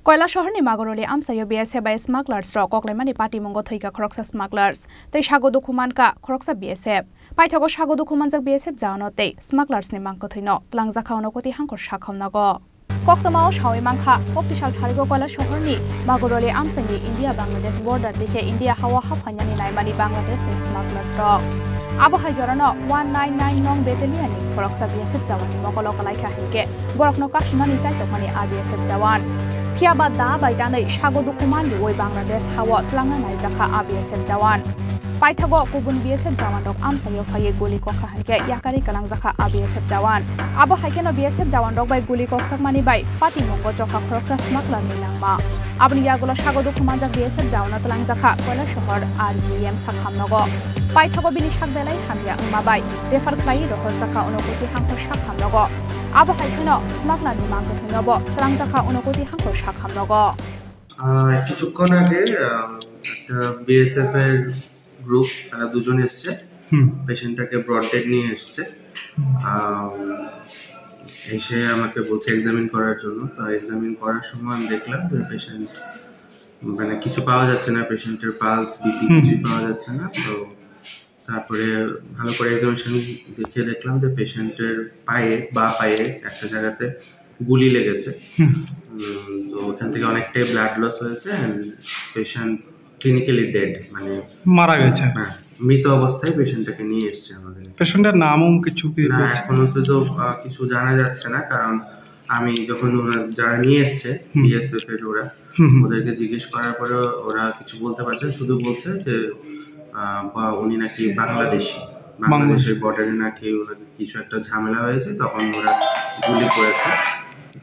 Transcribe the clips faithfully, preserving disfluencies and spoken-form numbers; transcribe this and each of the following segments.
Koilasahar ni Magoroli amchaio B S F bai smugglers rok koklaimani patimungo thwikha khoroksa smugglers tei sago dukhu mankha khoroksa B S F. Paithago sago dukhu manjak B S F jawano tei smugglers ni mangkwthwino twlangjakha unokoti hangkhor sakhamnago. Koktwmao sawi mankha, koktisal sarigo Koilasahar ni Magoroli amchaini India Bangladesh border dikhe India hao haphainani naimani Bangladesh ni smugglers rok. Abo hai jorano one nine nine nong battalion ni khoroksa B S F jawani mokolo kwlaikha hinkhe borokno kasunani chaitokmani a B S F jawan. Phiya ba da bai tanwi sago dukhu manliwi Bangladesh hao twlangna naijakha a B S F jawan. Paithago kubun B S F jawan rok amchaio phaiwi guli kokha hinkhe yakari kwlangjakha a B S F jawan. Abo hai kheno B S F jawan rok bai guli koksakmani bai patimungo chokha khoroksa smuggler ni langma. Aboni yagulo sago dukhu manjak B S F jawano twlangjakha Koilasahar R G M sakhamnogo. Paithago bini sak belai hamya wngma bai refer khlaiwi rohorjakha unokoti hangkhor sakhamnogo. Abo hai kheno smuggler ni mangkwthwinobo twlangjakha unokoti hangkhor sakhamnogo. আহ, কিছুক্ষণ আগে, আহ, একটা বিএসএফ এর গ্রুপ, তারা দুজন এসছে। হুম। পেশেন্টটাকে broad dead নিয়ে এসছে। হুম। আহ, এসে আমাকে বলছে এক্সামিন করার জন্য। তো এক্সামিন করার সময় আমি দেখলাম যে পেশেন্ট, মানে, কিছু পাওয়া যাচ্ছে না, পেশেন্টের পালস, বিপি হুম। কিছুই পাওয়া যাচ্ছে না। তো তারপরে ভালো করে এক্সামিনেশন দেখে দেখলাম যে পেশেন্টের পায়ে, বাঁ পায়ে একটা জায়গাতে গুলি লেগেছে। হুম। উম, তো ওখান থেকে অনেকটাই ব্লাড লস হয়েছে and পেশেন্ট ক্লিনিক্যালি ডেড, মানে মারা গেছে। হ্যাঁ, মৃত অবস্থায় পেশেন্টটাকে নিয়ে এসছে আমাদের। পেশেন্টের নাম উম কিছু কি না, পেয়েছে? এখনো তো, তো, আহ, কিছু জানা যাচ্ছে না, কারণ আমি যখন ওরা যারা নিয়ে এসছে, হুম। বিএসএফ এর ওরা, হুম, হুম। ওদেরকে জিজ্ঞেস করার পরে ওরা কিছু বলতে পারছে না, শুধু বলছে যে, আহ, বা উনি নাকি বাংলাদেশি, বাংলাদেশ। বাংলাদেশের বর্ডারে নাকি ওনাকে কিছু একটা ঝামেলা হয়েছে, তখন ওরা গুলি করেছে।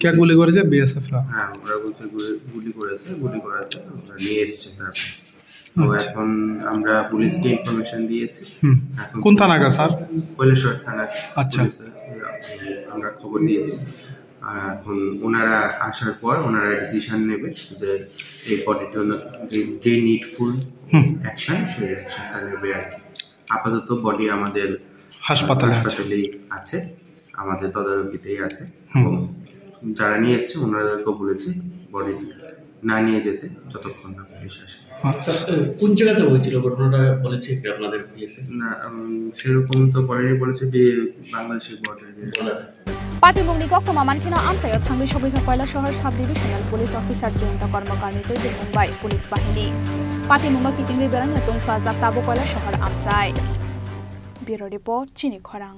কে গুলি করেছে? বিএসএফ রা? হ্যাঁ, ওরা বলছে গুলি, গুলি করেছে, গুলি করাতে ওরা নিয়ে এসছে তারপর। তো আচ্ছা। এখন আমরা পুলিশকে ইনফরমেশন দিয়েছি। হুম। এখন কোন থানাকা, স্যার? কৈলাসহর থানা আচ্ছা। পুলিশ, আমরা খবর দিয়েছি। আর এখন ওনারা আসার পর ওনারা ডিসিশন নেবে যে এই বডিটা, যে, যে নিডফুল হুম। অ্যাকশন, সেই অ্যাকশনটা নেবে আর কি। আপাতত বডি আমাদের হাসপাতালে আছে। হাসপাতালেই আছে, আমাদের তদারকিতেই আছে। হুম। এবং যারা নিয়ে এসছে ওনাদেরকেও বলেছি বডি না নিয়ে যেতে যতক্ষণ না পুলিশ আসে। আচ্ছা। স্যার, কোন জায়গাতে হয়েছিল ঘটনাটা, বলেছে কি আপনাদের বিএসএফ? না, উম, সেরকম তো বলেনি, বলেছে যে বাংলাদেশের বর্ডারে। বর্ডারে। Patimungni koktwma mankheno amchaio thangwi sogwikha Koilasahar Sub Divisional Police Officer Jayanta Karmakarni twi bumung bai police bahini. Patimungno kitingwi berangno tungsajak tabuk Koilasahar amchai. Bureau Report, Chini Khorang.